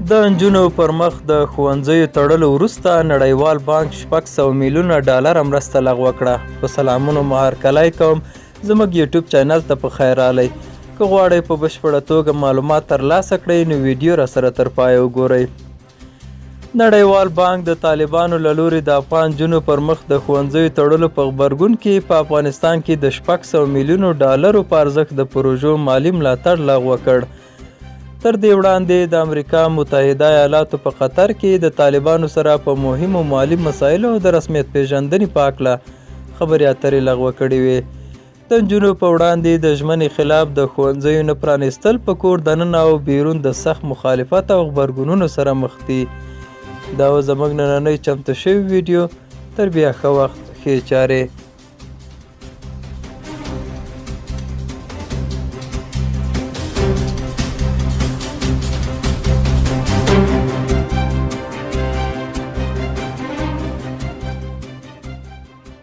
د نجونو پر مخ د ښوونځیو تړلو وروسته نړیوال بانک 600 میلیونه ډالر مرسته لغوه کړه. په سلامونو مو هرکلی کوم. زموږ یوټیوب چینل ته په خیر راغلی. که غواړئ په بشپړه توګه معلومات ترلاسه کړئ نو ویډیو راسره تر پایه وګورئ. نړیوال بانک د طالبانو له لوري د افغان نجونو پر مخ د ښوونځیو تړلو په غبرګون کې په افغانستان کې د 600 میلیونو ډالرو په ارزښت د پروژو مالي ملاتړ لغوه کړ. تر دې وړاندې د امریکا متحده ایالاتو په قطر کې د طالبانو سره په مهمو مالي مسایلو او د رسمیت پیژندنې په هکله خبرې اترې لغوه کړې وې. د نجونو په وړاندې د ژمنې خلاف د ښوونځیو نه پرانیستل په کور دننه او بیرون د سخت مخالفت او غبرګونونو سره مخ دي. دا و زموږ نننۍ چمتو شوې ویډیو. تر بیا ښه وخت، ښې چارې.